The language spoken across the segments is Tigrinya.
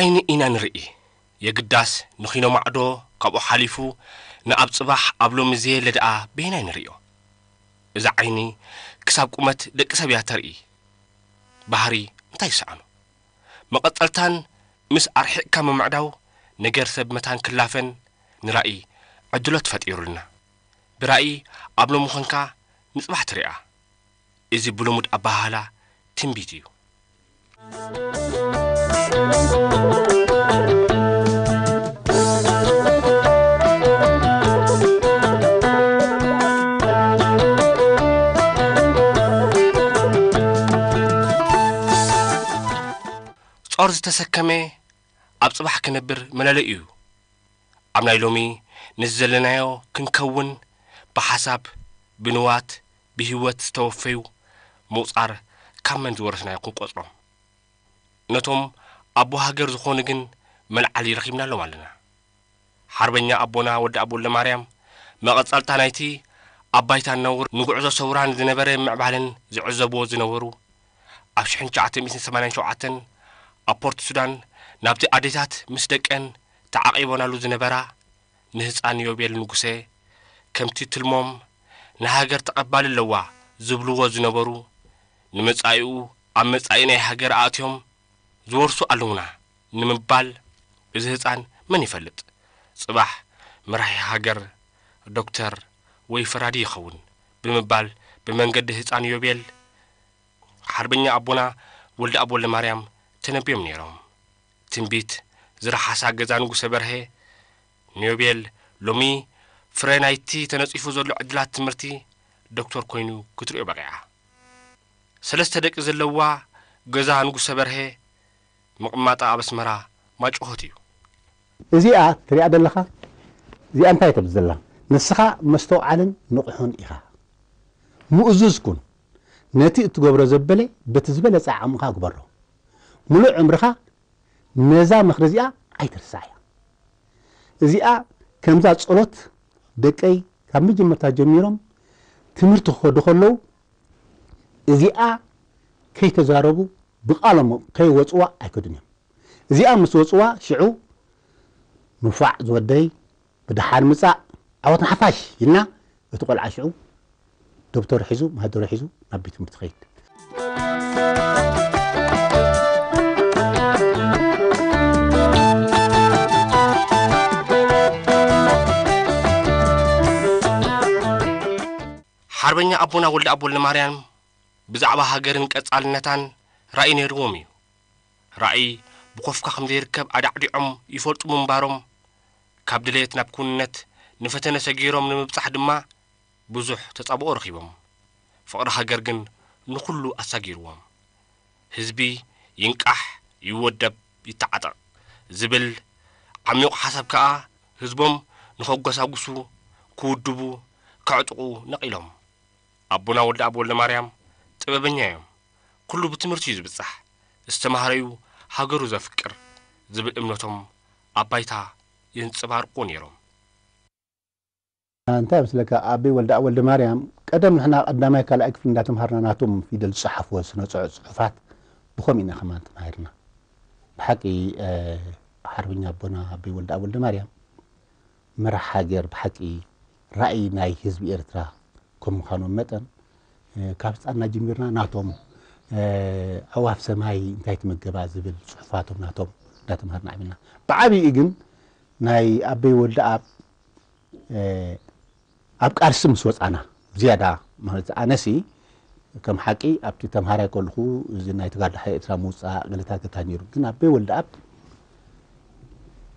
ዓይኒ ኢና ንርኢ። የግዳስ ንኺኖ ማዕዶ ካብኡ ሓሊፉ ንኣብ ጽባሕ ኣብ ሎሚ ዘየለ ደኣ በየናይ ንርእዮ? እዛ ዓይኒ ክሳብ ቁመት ደቂ ሰብ እያ ተርኢ። ባህሪ እንታይ ይሰኣኖ? መቐጸልታን ምስ ኣርሒቕካ ምምዕዳው ነገር ሰብ መታን ክላፈን ንራእይ ዕድሎት ፈጢሩልና። ብራእይ ኣብ ሎሚ ኾንካ ንጽባሕ ትሪኣ። እዚ ብልሙድ ኣበሃህላ ትንቢት እዩ። ጾር ዝተሰከመ ኣብ ጽባሕ ክነብር መለለይ እዩ። ኣብ ናይ ሎሚ ነዚ ዘለናዮ ክንከውን ብሓሳብ፣ ብንዋት፣ ብህይወት ዝተወፈዩ ምቑጻር ካብ መን ዝወረስናዮ ክንቆጽሮም። ነቶም ኣቦ ሃገር ዝኾኑ ግን መልዓሊ ረኺብናሎም ኣለና። ሓርበኛ ኣቦና ወዲ ኣብ ወልደማርያም መቐጸልታ ናይቲ ኣብ ባይታ ነውር ንጉዕዞ ሰውራን ዝነበረ ምዕባለን ዝዕዘብዎ ዝነበሩ ኣብ ሽሕን ትሽዓተ ሚእትን ሰማንያን ሸውዓተን ኣብ ፖርት ሱዳን ናብቲ ኣዴታት ምስ ደቀን ተዓቒቦናሉ ዝነበራ ንህፃን ዮቤል ንጉሴ ከምቲ ትልሞም ንሃገር ተቐባሊ ኣለዋ ዝብልዎ ዝነበሩ ንመጻኢኡ ኣብ መጻኢ ናይ ሃገር ኣእትዮም ዝወርሱ ኣለዉና ንምባል እዚ ህፃን መን ይፈልጥ? ጽባሕ መራሒ ሃገር ዶክተር ወይ ፈራዲ ይኸውን ብምባል ብመንገዲ ህፃን ዮቤል ሓርበኛ ኣቦና ወልደ ኣብ ወልደ ማርያም ተነብዮም ነይሮም። ትንቢት ዝረሓሳ ገዛ ንጉሰ በርሀ ንዮቤል ሎሚ ፍረ ናይቲ ተነጺፉ ዘሎ ዕድላት ትምህርቲ ዶክተር ኮይኑ ክትሪኦ በቒዓ። ሰለስተ ደቂ ዘለዋ ገዛ ንጉሰ በርሀ ምቕማጣ ኣብ ኣስመራ ማጭሆት እዩ። እዚኣ ትሪኣ ዘለኻ እዚኣ እንታይ ተብል ዘላ? ንስኻ መስተውዓልን ንቑሑን ኢኻ። ምእዙዝ ኩን። ነቲ እትገብሮ ዘበለ በቲ ዝበለጸ ዓቕምኻ ግበሮ። ምሉእ ዕምርኻ ነዛ ምኽሪ እዚኣ ኣይትርሳዕያ። እዚኣ ከምዛ ጸሎት ደቀይ ካብ መጀመርታ ጀሚሮም ትምህርቲ ክኸዱ ከለዉ እዚኣ ከይተዛረቡ ብቓሎም ከይወጽዋ ኣይከዱን እዮም። እዚኣ ምስ ወጽዋ ሽዑ ንፋዕ ዝወደይ ብደሓን ምጻእ ዓወት ንሓፋሽ ኢልና እቲ ቆልዓ ሽዑ ደብተሩ ሒዙ ማህደሩ ሒዙ ናብ ቤት ትምህርቲ ከይድ። ሓርበኛ ኣቦና ወልደ ኣብ ወልደ ማርያም ብዛዕባ ሃገርን ቀጻልነታን ራእይ ነይርዎም እዩ። ራእይ ብኮፍካ ከም ዘይርከብ ኣዳዕዲዖም ይፈልጡ ምንባሮም ካብ ድሌት ናብ ክውንነት ንፈተነ ሰጊሮም ንምብጻሕ ድማ ብዙሕ ተጻብኦ ረኺቦም። ፍቕሪ ሃገር ግን ንኹሉ ኣሳጊርዎም። ህዝቢ ይንቃሕ፣ ይወደብ፣ ይተዓጠቕ ዝብል ዓሚቑ ሓሳብ ከኣ ህዝቦም ንኸጎሳጉሱ፣ ክውድቡ፣ ከዕጥቑ ነቒሎም። ኣቦና ወልደ ኣብ ወልደ ማርያም ጥበበኛ እዮም። ኩሉ ብትምህርቲ እዩ ዝብጻሕ። ዝተማህረዩ ሃገሩ ዘፍቅር ዝብል እምነቶም ኣብ ባይታ የንጸባርቑ ነይሮም። እንታይ መስለካ ኣበይ ወልደ ኣብ ወልደ ማርያም ቀደም ንሕና ቀዳማይ ካልኣይ ክፍሊ እንዳተምሃርና ናቶም ፊደል ዝጸሓፍዎ ስነ ጽሑፍ ጽሑፋት ብኸምኡ ኢና ከማን ተማሂርና። ብሓቂ ሓርበኛ ኣቦና ኣበይ ወልደ ኣብ ወልደ ማርያም መራሕ ሃገር ብሓቂ ራእይ ናይ ህዝቢ ኤርትራ ከም ምዃኖም መጠን ካብ ህፃንና ጀሚርና ናቶም ኣዕዋፍ ሰማይ እንታይ ትምገባ ዝብል ፅሑፋቶም ናቶም እንዳተምሃርና ዓብና። ብዓብይኡ ግን ናይ ኣበይ ወልደ ኣብ ኣብ ቃልሲ ምስ ወፃና ዝያዳ ማለት ኣነሲ ከም ሓቂ ኣብቲ ተምሃራይ ከለኹ እዚ ናይ ተጋድሎ ሓይሊ ኤርትራ ምውፃእ ገለታት ገታ ነይሩ። ግን ኣበይ ወልደ ኣብ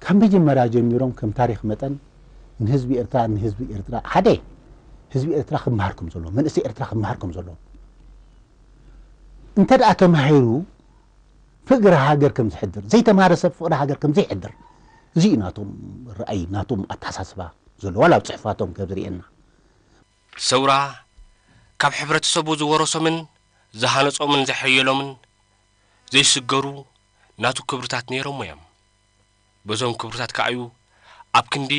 ካብ መጀመርያ ጀሚሮም ከም ታሪኽ መጠን ንህዝቢ ኤርትራ ንህዝቢ ኤርትራ ሓደ ህዝቢ ኤርትራ ክመሃር ከም ዘለዎ መንእሰይ ኤርትራ ክመሃር ከም ዘለዎ እንተ ደኣ ተማሂሩ ፍቅሪ ሃገር ከም ዝሕድር ዘይተማሃረ ሰብ ፍቅሪ ሃገር ከም ዘይሕድር እዚ እዩ ናቶም ርኣይ ናቶም ኣተሓሳስባ ዘሎ ዋላ ኣብ ፅሕፋቶም ከም ዝርእየና ሰውራ ካብ ሕብረተሰቡ ዝወረሶምን ዝሃነጾምን ዘሐየሎምን ዘይስገሩ ናቱ ክብርታት ነይሮሞ እዮም። በዞም ክብርታት ከኣዩ ኣብ ክንዲ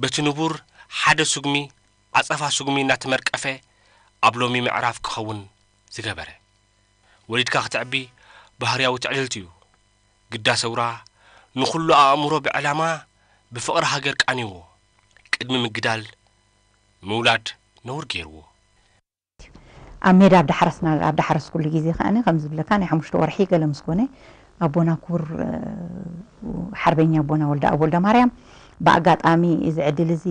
በቲ ንቡር ሓደ ስጉሚ ዓጸፋ ስጉሚ እናተመርቀፈ ኣብ ሎሚ ምዕራፍ ክኸውን ዝገበረ። ወሊድካ ክትዕቢ ባህርያዊ ትዕድልቲ እዩ። ግዳ ሰውራ ንኹሉ ኣእምሮ ብዕላማ ብፍቕሪ ሃገር ቃንይዎ። ቅድሚ ምግዳል ምውላድ ነውር ገይርዎ። ኣብ ሜዳ ኣብ ዳሕረስና ኣብ ዳሕረስኩሉ ግዜ ከኣ ከም ዝብለካ ናይ ሓሙሽተ ወርሒ ገለ ምስ ኮነ ኣቦና ክቡር ሓርበኛ ኣቦና ወልደኣብ ወልደማርያም ብኣጋጣሚ እዚ ዕድል እዚ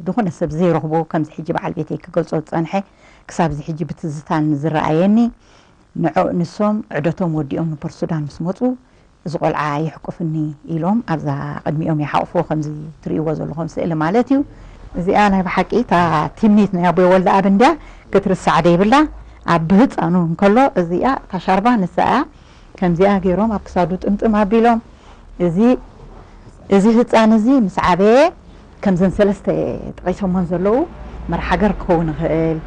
ዝኾነ ሰብ ዘይረኽቦ ከምዚ ሕጂ በዓል ቤተይ ክገልጾ ዝጸንሐ ክሳብ እዚ ሕጂ ብትዝታን ዝረኣየኒ ንሶም ዕደቶም ወዲኦም ንፖርት ሱዳን ምስ መጹ እዚ ቆልዓ የሕቁፍኒ ኢሎም ኣብዛ ቅድሚኦም ይሓቑፍዎ ከምዚ ትርእይዎ ዘለኹም ስእሊ ማለት እዩ። እዚኣ ናይ ብሓቂ እታ ትምኒት ናይ ኣቦይ ወልደኣብ እንድያ ክትርሳዕ ደይብላ ኣብ ብህፃኑ እንከሎ እዚኣ እታ ሻርባ ንሳ እያ ከምዚኣ ገይሮም ኣብ ክሳዱ ጥምጥም ኣቢሎም እዚ እዚ ህፃን እዚ ምስ ዓበየ ከምዘን ሰለስተ ጠቒሶሞን ዘለዉ መርሓገር ክኸውን ይኽእል፣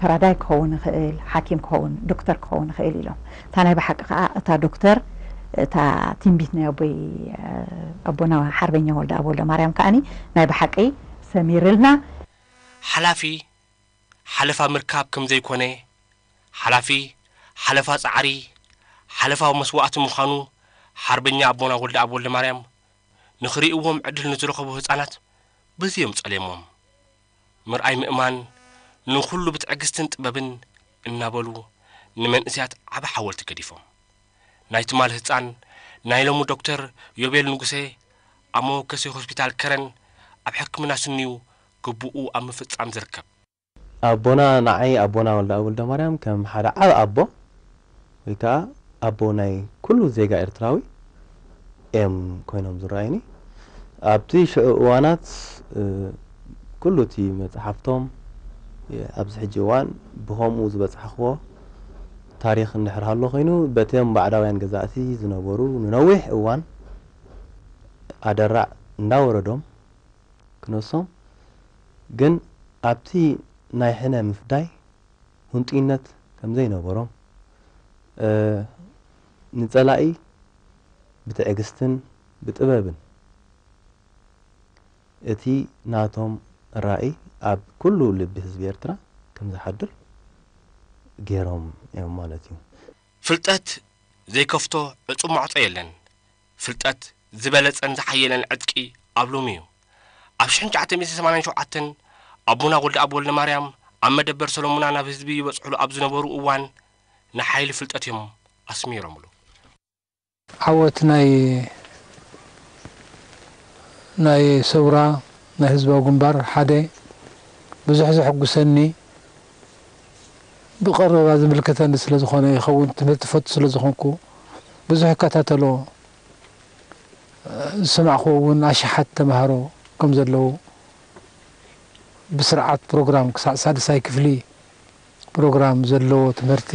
ፈራዳይ ክኸውን ይኽእል፣ ሓኪም ክኸውን፣ ዶክተር ክኸውን ይኽእል ኢሎም። እታ ናይ ብሓቂ ከዓ እታ ዶክተር እታ ትንቢት ናይ ኣቦይ ኣቦና ሓርበኛ ወልደ ኣብ ወልደ ማርያም ከዓኒ ናይ ብሓቂ ሰሚርልና። ሓላፊ ሓለፋ ምርካብ ከም ዘይኮነ፣ ሓላፊ ሓለፋ ጻዕሪ፣ ሓለፋዊ መስዋእቲ ምዃኑ ሓርበኛ ኣቦና ወልደ ኣብ ወልደ ማርያም ንኽርእይዎም ዕድል ንዝረኸቡ ህጻናት በዚ እዮም ጸልዮሞም። ምርኣይ ምእማን ንኹሉ ብትዕግስትን ጥበብን እናበሉ ንመንእሰያት ዓቢ ሓወልቲ ገዲፎም። ናይ ትማል ህጻን ናይ ሎሚ ዶክተር ዮቤል ንጉሴ ኣብ መወከሲ ሆስፒታል ከረን ኣብ ሕክምና ስኒዩ ግቡኡ ኣብ ምፍጻም ዝርከብ። ኣቦና ንዓይ ኣቦና ወልደኣብ ወልደማርያም ከም ሓደ ዓቢ ኣቦ ወይ ከዓ ኣቦ ናይ ኩሉ ዜጋ ኤርትራዊ እዮም ኮይኖም ዝረኣዩኒ። ኣብቲ ሽዑ እዋናት ኩሉ እቲ መፅሓፍቶም ኣብዚ ሕጂ እዋን ብኸምኡ ዝበፃሕኽዎ ታሪኽ እንድሕር ሃሎ ኮይኑ በቶም ባዕዳውያን ገዛእቲ ዝነበሩ ንነዊሕ እዋን ኣደራዕ እንዳወረዶም ክነሶም ግን ኣብቲ ናይ ሕነ ምፍዳይ ህንጡይነት ከምዘይነበሮም፣ ንጸላኢ ብትዕግስትን ብጥበብን እቲ ናቶም ራእይ ኣብ ኩሉ ልቢ ህዝቢ ኤርትራ ከምዝሓድር ገይሮም እዮም ማለት እዩ። ፍልጠት ዘይከፍቶ ዕጹብ ማዕጾ የለን። ፍልጠት ዝበለጸን ዝሓየለን ዕጥቂ ኣብ ሎሚ እዩ። ኣብ ሽሕን ትሽዓተ ሚእትን ሰማንያን ሸውዓተን ኣቦና ወልደኣብ ወልደማርያም ኣብ መደበር ሰሎሙና ናብ ህዝቢ ይበጽሑሉ ኣብ ዝነበሩ እዋን ንሓይሊ ፍልጠት እዮም ኣስሚሮምሉ። ዓወት ናይ ናይ ሰውራ ናይ ህዝባዊ ግንባር ሓደ ብዙሕ ዘሐጉሰኒ ብቐረባ ዝምልከተኒ ስለ ዝኾነ ይኸውን ትምህርቲ ፈቱ ስለ ዝኾንኩ ብዙሕ እከታተሎ ዝሰማዕክዎ እውን ኣሽሓት ተምሃሮ ከም ዘለዉ ብስርዓት ፕሮግራም ክሳዕ ሳልሳይ ክፍሊ ፕሮግራም ዘለዎ ትምህርቲ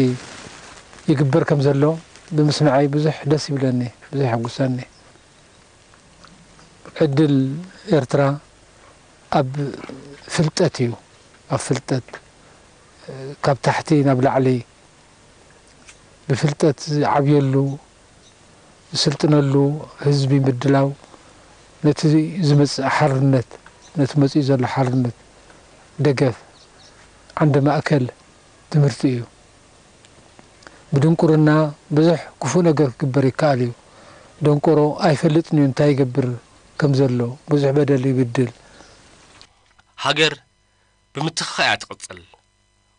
ይግበር ከም ዘሎ ብምስምዐይ ብዙሕ ደስ ይብለኒ፣ ብዙሕ የሐጉሰኒ። ዕድል ኤርትራ ኣብ ፍልጠት እዩ፣ ኣብ ፍልጠት ካብ ታሕቲ ናብ ላዕሊ ብፍልጠት ዝዓብየሉ፣ ዝስልጥነሉ፣ ህዝቢ ምድላው፣ ነቲ ዝመጽእ ሓርነት፣ ነቲ መጺኡ ዘሎ ሓርነት ደገፍ ዓንዲ ማእከል ትምህርቲ እዩ። ብድንቁርና ብዙሕ ክፉእ ነገር ክግበር ይከኣል እዩ። ደንቆሮ ኣይፈልጥን እዩ እንታይ ይገብር ከም ዘሎ፣ ብዙሕ በደል ይብድል። ሃገር ብምትኽኻእ እያ ትቕጽል።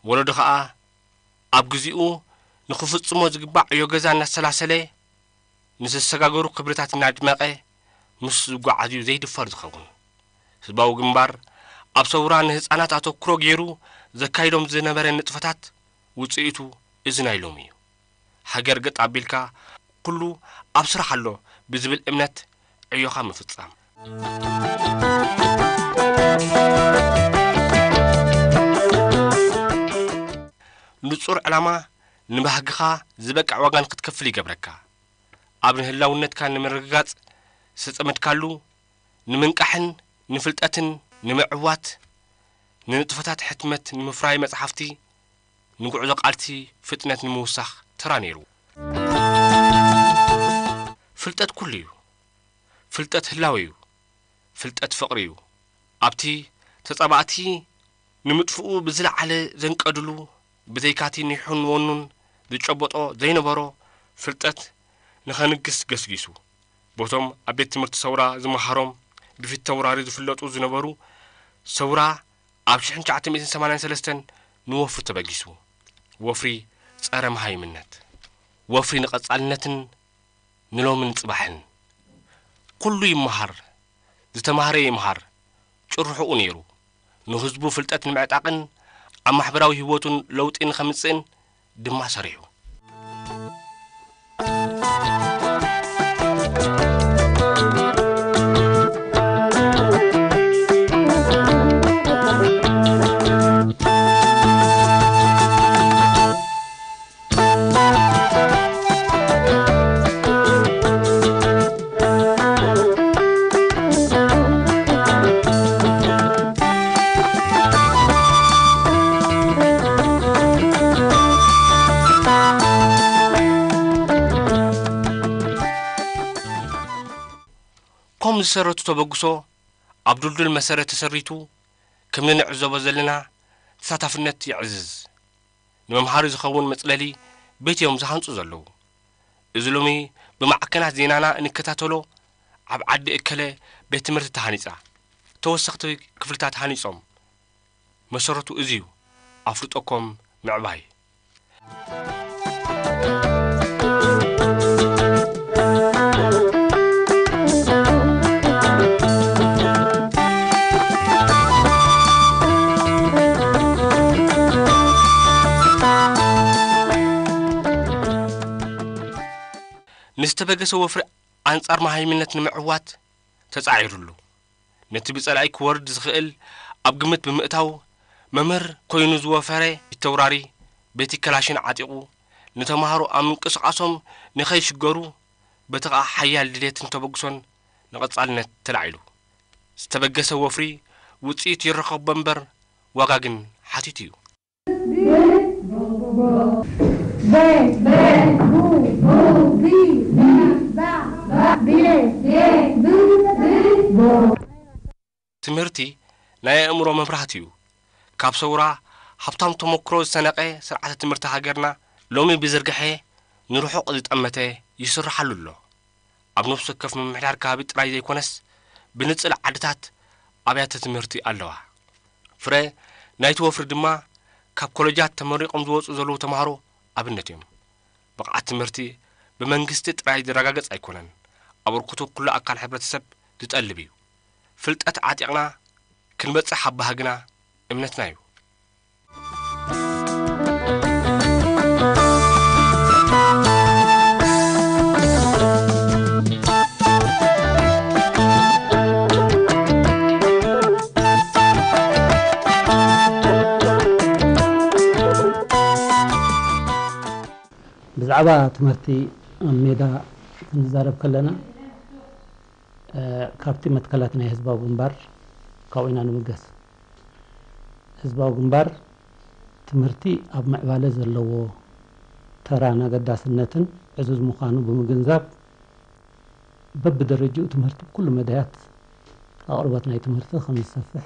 ወለዶ ኸኣ ኣብ ግዚኡ ንኽፍጽሞ ዝግባእ ዕዮ ገዛ እናሰላሰለ ንዝሰጋገሩ ክብርታት እናድመቐ ምስ ዝጓዓዝ እዩ ዘይድፈር ዝኸውን። ህዝባዊ ግንባር ኣብ ሰውራ ንህጻናት ኣተኩሮ ገይሩ ዘካይዶም ዝነበረ ንጥፈታት ውጽኢቱ እዚ ናይ ሎሚ እዩ። ሃገር ገጥ ኣቢልካ ኩሉ ኣብ ስራሕ ኣሎ ብዝብል እምነት ዕዮኻ ምፍጻም። ንጹር ዕላማ ንባህግኻ ዝበቅዕ ዋጋ ንክትከፍል ይገብረካ። ኣብ ንህላውነትካ ንምርግጋጽ ዝተጸመድካሉ፣ ንምንቃሕን ንፍልጠትን ንምዕዋት፣ ንንጥፈታት ሕትመት ንምፍራይ መጽሓፍቲ፣ ንጉዕዞ ቃልሲ ፍጥነት ንምውሳኽ ተራ ነይርዎ። ፍልጠት ኩሉ እዩ። ፍልጠት ህላወ እዩ። ፍልጠት ፍቕሪ እዩ። ኣብቲ ተጻባእቲ ንምጥፍኡ ብዝለዓለ ዘንቀድሉ፣ ብዘይካቲ ኒሑን ወኑን ዝጨበጦ ዘይነበሮ ፍልጠት ንኸንግስ ገስጊሱ። ቦቶም ኣብ ቤት ትምህርቲ ሰውራ ዝመሃሮም ብፊት ተውራሪ ዝፍለጡ ዝነበሩ ሰውራ ኣብ ሽሕን ትሽዓተ ሚእትን ሰማንያን ሰለስተን ንወፍሪ ተበጊሱ። ወፍሪ ጸረ መሃይምነት፣ ወፍሪ ንቐጻልነትን ንሎምን ጽባሕን። ኩሉ ይመሃር፣ ዝተማህረ ይምሃር፣ ጭርሕኡ ነይሩ። ንህዝቡ ፍልጠት ንምዕጣቕን ኣብ ማሕበራዊ ህይወቱን ለውጢ ንኸምጽእን ድማ ሰሪሑ። ከም ዝሰረቱ ተበግሶ ኣብ ድልዱል መሰረት ተሰሪቱ፣ ከም ንዕዘቦ ዘለና ተሳታፍነት የዕዝዝ። ንመምሃሪ ዝኸውን መጽለሊ ቤት እዮም ዝሃንጹ ዘለዉ። እዚ ሎሚ ብማዕከናት ዜናና እንከታተሎ፣ ኣብ ዓዲ እከለ ቤት ትምህርቲ ተሃኒጻ፣ ተወሰኽቲ ክፍልታት ሃኒጾም። መሰረቱ እዚ እዩ፣ ኣፍልጦኮም ምዕባይ። ንዝተበገሰ ወፍሪ ኣንጻር መሃይምነት ንምዕዋት ተጻዒሩሉ። ነቲ ብጸላኢ ክወርድ ዝኽእል ኣብ ግምት ብምእታው፣ መምህር ኮይኑ ዝወፈረ ፊተውራሪ በቲ ከላሽን ዓጢቑ፣ ንተማሃሮ ኣብ ምንቅስቓሶም ንኸይሽገሩ፣ በቲ ኸኣ ሓያል ድሌትን ተበግሶን ንቐጻልነት ተላዒሉ። ዝተበገሰ ወፍሪ ውጽኢት ይረኸቦ እምበር፣ ዋጋ ግን ሓቲቱ እዩ። ትምህርቲ ናይ ኣእምሮ መብራህቲ እዩ። ካብ ሰውራ ሃብታም ተመክሮ ዝሰነቐ ስርዓተ ትምህርቲ ሃገርና ሎሚ ብዝርግሐ ንርሑቕ ዝጠመተ ይስርሓሉ ኣሎ። ኣብ ነፍሲ ወከፍ ምምሕዳር ከባቢ ጥራይ ዘይኮነስ፣ ብንጽል ዓድታት ኣብያተ ትምህርቲ ኣለዋ። ፍረ ናይቲ ወፍሪ ድማ ካብ ኮለጃት ተመሪቖም ዝወጹ ዘለዉ ተማሃሮ ኣብነት እዮም። ብቕዓት ትምህርቲ ብመንግስቲ ጥራይ ዝረጋገጽ ኣይኮነን። ኣበርክቶ ኩሉ ኣካል ሕብረተሰብ ዝጠልብ እዩ። ፍልጠት ዓጢቕና ክንበጽሕ ኣብ ባህግና እምነትና እዩ። ብዛዕባ ትምህርቲ ኣብ ሜዳ ክንዛረብ ከለና፣ እ፣ ካብቲ መትከላት ናይ ህዝባዊ ግንባር ካብኡ ኢና ንምገስ። ህዝባዊ ግንባር ትምህርቲ ኣብ ምዕባለ ዘለዎ ተራን ኣገዳስነትን ዕዙዝ ምዃኑ ብምግንዛብ፣ በብደረጃኡ ትምህርቲ ብኩሉ መዳያት ኣቕርቦት ናይ ትምህርቲ ከም ዝሰፍሕ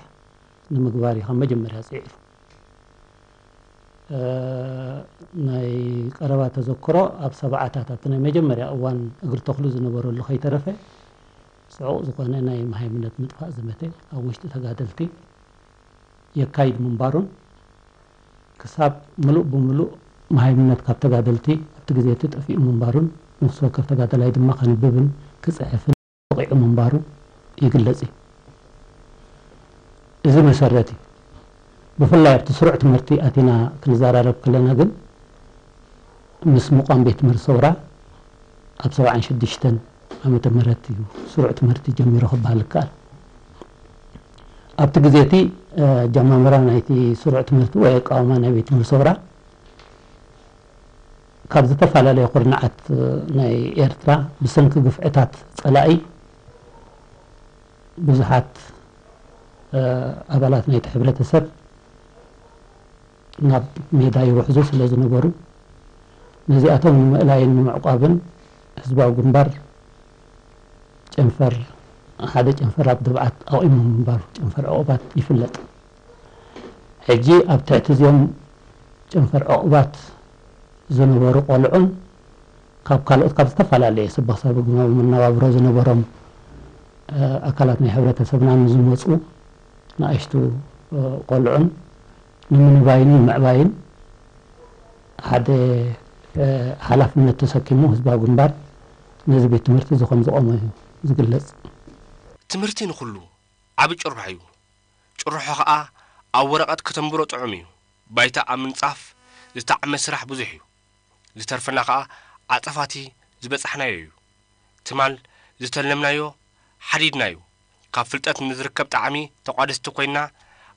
ንምግባር እዩ ካብ መጀመርያ ጽዒሩ። እ፣ ናይ ቀረባ ተዘክሮ ኣብ ሰብዓታት ኣብቲ ናይ መጀመርያ እዋን እግሪ ተኽሉ ዝነበረሉ ከይተረፈ ጽዑቕ ዝኾነ ናይ መሃይምነት ምጥፋእ ዘመተ ኣብ ውሽጢ ተጋደልቲ የካይድ ምንባሩን ክሳብ ምሉእ ብምሉእ መሃይምነት ካብ ተጋደልቲ ኣብቲ ግዜ እቲ ጠፊኡ ምንባሩን ነፍሲ ወከፍ ተጋደላይ ድማ ከንብብን ክጽሕፍን በቒዑ ምንባሩ ይግለጽ እዩ። እዚ መሰረት እዩ። ብፍላይ ኣብቲ ስሩዕ ትምህርቲ ኣቲና ክንዘራረብ ከለና ግን፣ ምስ ምቋም ቤት ትምህርቲ ሰውራ ኣብ ሰብዓን ሽዱሽተን ዓመተ ምህረት እዩ ስሩዕ ትምህርቲ ጀሚሩ ክበሃል ይከኣል። ኣብቲ ግዜ እቲ፣ እ፣ ኣጀማምራ ናይቲ ስሩዕ ትምህርቲ ወይ ኣቃውማ ናይ ቤት ትምህርቲ ሰውራ ካብ ዝተፈላለየ ኩርናዓት ናይ ኤርትራ ብሰንኪ ግፍዕታት ጸላኢ ብዙሓት፣ እ፣ ኣባላት ናይቲ ሕብረተሰብ ናብ ሜዳ ይውሕዙ ስለ ዝነበሩ፣ ነዚኣቶም ንምእላይን ንምዕቋብን ህዝባዊ ግንባር ጨንፈር፣ ሓደ ጨንፈር ኣብ ደብዓት ኣቑሙ ምንባሩ ጨንፈር ዕቑባት ይፍለጥ። ሕጂ ኣብ ትሕቲ እዚኦም ጨንፈር ዕቑባት ዝነበሩ ቆልዑን ካብ ካልኦት ካብ ዝተፈላለየ ስባሰብ ግማዊ መነባብሮ ዝነበሮም ኣካላት ናይ ሕብረተሰብና ንዝመፁ ንኣሽቱ ቆልዑን ንምንባይን ንምዕባይን ሓደ ሓላፍነት ተሰኪሙ ህዝባዊ ግንባር ነዚ ቤት ትምህርቲ እዚ ከም ዝቆመ እዩ ዝግለፅ። ትምህርቲ ንኹሉ ዓቢ ጭርሖ እዩ። ጭርሖ ኸኣ ኣብ ወረቐት ከተንብሮ ጥዑም እዩ። ባይታ ኣብ ምንጻፍ ዝተዓመ ስራሕ ብዙሕ እዩ። ዝተርፈና ኸኣ ዓጸፋቲ ዝበጻሕናዮ እዩ። ትማል ዝተለምናዮ ሓዲድናዮ። ካብ ፍልጠት ንዝርከብ ጣዕሚ ተቋደስቲ ኮይና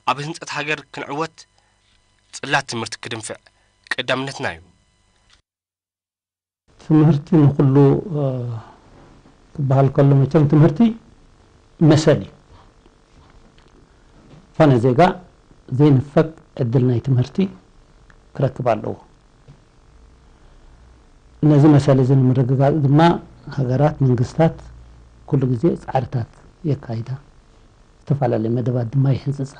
ኣብ ህንጸት ሃገር ክንዕወት ጽላት ትምህርቲ ክድንፍዕ ቀዳምነትና እዩ። ትምህርቲ ንኹሉ ክበሃል ከሎ መቸም ትምህርቲ መሰል እዩ። ዝኾነ ዜጋ ዘይንፈግ ዕድል ናይ ትምህርቲ ክረክብ ኣለዎ። ነዚ መሰል እዚ ንምርግጋፅ ድማ ሃገራት፣ መንግስታት ኩሉ ግዜ ፃዕርታት የካይዳ፣ ዝተፈላለዩ መደባት ድማ ይሕንፅፃ።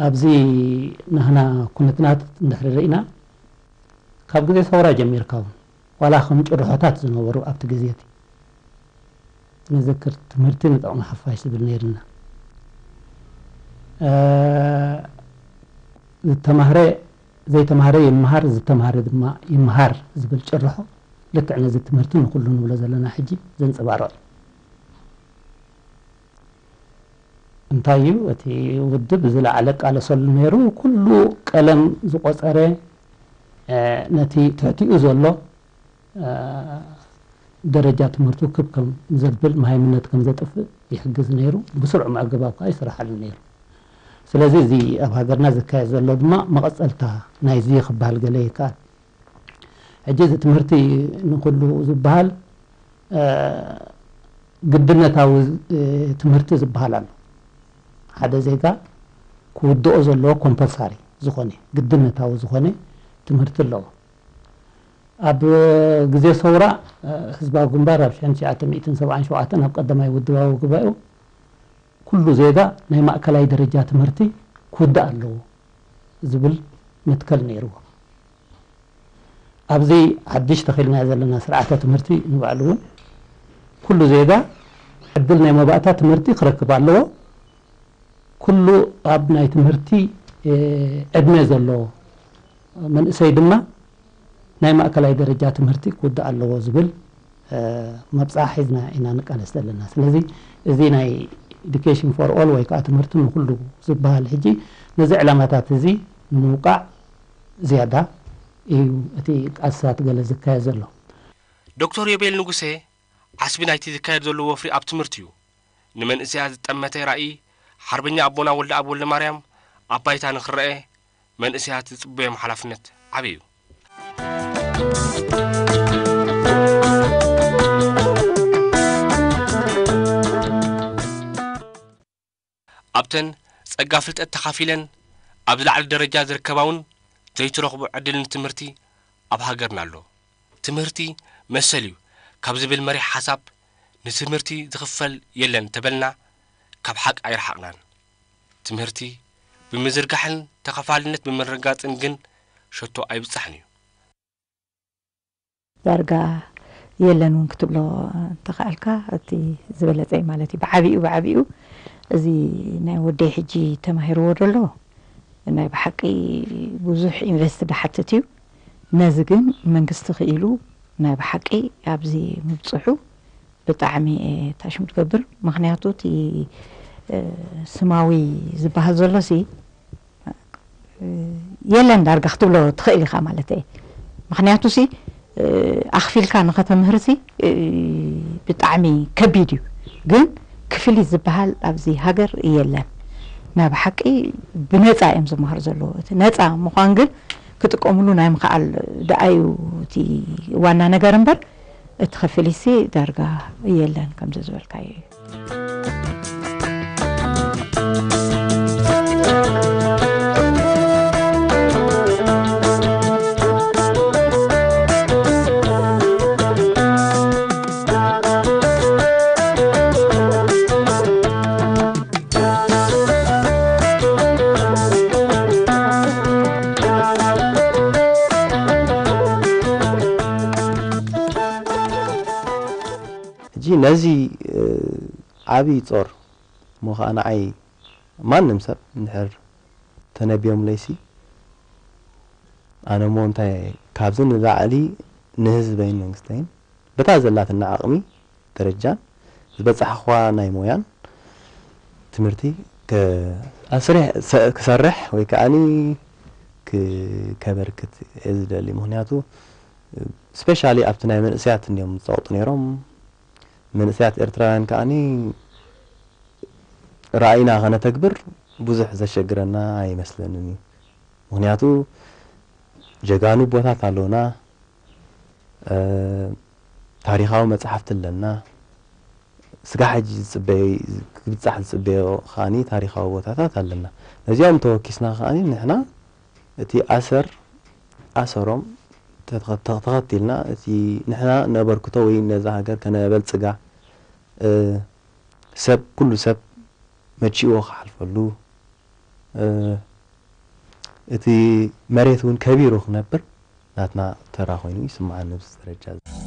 ኣብዚ ናህና ኩነትናት እንድሕሪ ርኢና ካብ ግዜ ሰውራ ጀሚርካ እውን ዋላ ከም ጭርሖታት ዝነበሩ ኣብቲ ግዜ እቲ ንዝክር ትምህርቲ ንጥቕሚ ሓፋሽ ዝብል ነይርና። ዝተማህረ ዘይተማህረ ይምሃር፣ ዝተማህረ ድማ ይምሃር ዝብል ጭርሖ ልክዕ ነዚ ትምህርቲ ንኩሉ ንብሎ ዘለና ሕጂ ዘንፀባርቕ እዩ። እንታይ እዩ እቲ ውድብ ዝለዓለ ቃለሰሉ ነይሩ? ኩሉ ቀለም ዝቆፀረ ነቲ ትሕቲኡ ዘሎ ደረጃ ትምህርቱ ክብ ከም ዘብል መሃይምነት ከም ዘጥፍእ ይሕግዝ ነይሩ። ብስሩዕ ኣገባብ ከዓ ይስርሓሉ ነይሩ። ስለዚ እዚ ኣብ ሃገርና ዝካየድ ዘሎ ድማ መቐፀልታ ናይዚ ክበሃል ገለ ይከኣል። ሕጂ እዚ ትምህርቲ ንኩሉ ዝበሃል ግድነታዊ ትምህርቲ ዝበሃል ኣሎ። ሓደ ዜጋ ክውድኦ ዘለዎ ኮምፐልሳሪ ዝኾነ ግድነታዊ ዝኾነ ትምህርቲ ኣለዎ። ኣብ ግዜ ሰውራ ህዝባዊ ግንባር ኣብ ሽሕን ትሽዓተ ሚእትን ሰብዓን ሸውዓተን ኣብ ቀዳማይ ውድባዊ ጉባኤኡ ኩሉ ዜጋ ናይ ማእከላይ ደረጃ ትምህርቲ ክውዳእ ኣለዎ ዝብል መትከል ነይርዎ። ኣብዚ ሓድሽ ተኺልናዮ ዘለና ስርዓተ ትምህርቲ ንባዕሉ እውን ኩሉ ዜጋ ዕድል ናይ መባእታ ትምህርቲ ክረክብ ኣለዎ። ኩሉ ኣብ ናይ ትምህርቲ ዕድመ ዘለዎ መንእሰይ ድማ ናይ ማእከላይ ደረጃ ትምህርቲ ክውዳእ ኣለዎ ዝብል መብፅዓ ሒዝና ኢና ንቃለስ ዘለና። ስለዚ እዚ ናይ Education for All ወይ ከዓ ትምህርቲ ንኩሉ ዝበሃል ሕጂ ነዚ ዕላማታት እዚ ንምውቃዕ ዝያዳ እዩ እቲ ቃልስታት ገለ ዝካየድ ዘሎ። ዶክተር ዮቤል ንጉሴ ዓስቢ ናይቲ ዝካየድ ዘሎ ወፍሪ ኣብ ትምህርቲ እዩ። ንመንእሰያት ዝጠመተ ራእይ ሓርበኛ ኣቦና ወልደኣብ ወልደማርያም ኣብ ባይታ ንኽረአ መንእሰያት ዝጽበዮም ሓላፍነት ዓቢ እዩ። ኣብተን ጸጋ ፍልጠት ተኻፊለን ኣብ ዝለዓለ ደረጃ ዝርከባ እውን ዘይትረኽቦ ዕድል ንትምህርቲ ኣብ ሃገርና ኣሎ። ትምህርቲ መሰል እዩ ካብ ዝብል መሪሕ ሓሳብ ንትምህርቲ ዝኽፈል የለን ተበልና ካብ ሓቂ ኣይረሓቕናን። ትምህርቲ ብምዝርጋሕን ተኸፋልነት ብምርግጋጽን ግን ሸቶ ኣይብጻሕን እዩ። ዳርጋ የለን እውን ክትብሎ እንተኸኣልካ እቲ ዝበለጸ እዩ ማለት እዩ። ብዓቢኡ ብዓቢኡ እዚ ናይ ወደይ ሕጂ ተማሂርዎ ዘሎ ናይ ብሓቂ ብዙሕ ኢንቨስት ዝሓትት እዩ። ነዚ ግን መንግስቲ ክኢሉ ናይ ብሓቂ ኣብዚ ምብፅሑ ብጣዕሚ እየ ታሽሙ ትገብር። ምክንያቱ እቲ ስማዊ ዝበሃል ዘሎ ሲ የለን ዳርጋ ክትብሎ ትኽእል ኢኻ ማለት እየ። ምክንያቱ ሲ ኣኽፊልካ ንኸተምህር ሲ ብጣዕሚ ከቢድ እዩ፣ ግን ክፍሊት ዝበሃል ኣብዚ ሃገር የለን። ናይ ብሓቂ ብነፃ እዮም ዝመሃሩ ዘለዉ። እቲ ነፃ ምዃን ግን ክጥቀምሉ ናይ ምኽኣል ደኣዩ እቲ ዋና ነገር እምበር እቲ ክፍሊትሲ ዳርጋ የለን ከምዚ ዝበልካዮ እዩ። ነዚ ዓብዪ ጾር እሞ ኸዓ ንዓይ ማንም ሰብ እንድሕር ተነብዮምለይሲ፣ ኣነ እሞ እንታይ፣ ካብዚ ንላዕሊ ንህዝበይን መንግስተይን በታ ዘላትና ዓቕሚ ደረጃን ዝበጻሕኽዋ ናይ ሞያን ትምህርቲ ኣስሪሕ ክሰርሕ ወይ ከዓኒ ከበርክት እየ ዝደሊ። ምኽንያቱ ስፔሻሊ ኣብቲ ናይ መንእሰያት እንዲዮም ዝፀቕጡ ነይሮም። መንእሰያት ኤርትራውያን ከዓኒ ራእይና ከነተግብር ብዙሕ ዘሸግረና ኣይመስለንን እዩ። ምኽንያቱ ጀጋኑ ኣቦታት ኣለውና፣ ታሪኻዊ መፅሓፍቲ ኣለና። ስጋ ሕጂ ዝፅበይ ክብፃሕ ዝፅበዮ ከዓኒ ታሪኻዊ ቦታታት ኣለና። ነዚኦም ተወኪስና ከዓኒ ንሕና እቲ ኣሰር ኣሰሮም ተኸቲልና እቲ ንሕና ነበርክቶ ወይ ነዛ ሃገር ከነበልፅጋ፣ ሰብ ኩሉ ሰብ መቺእዎ ክሓልፈሉ፣ እቲ መሬት እውን ከቢሩ ክነብር ናትና ተራ ኮይኑ ይስምዓኒ ኣብዚ ደረጃ።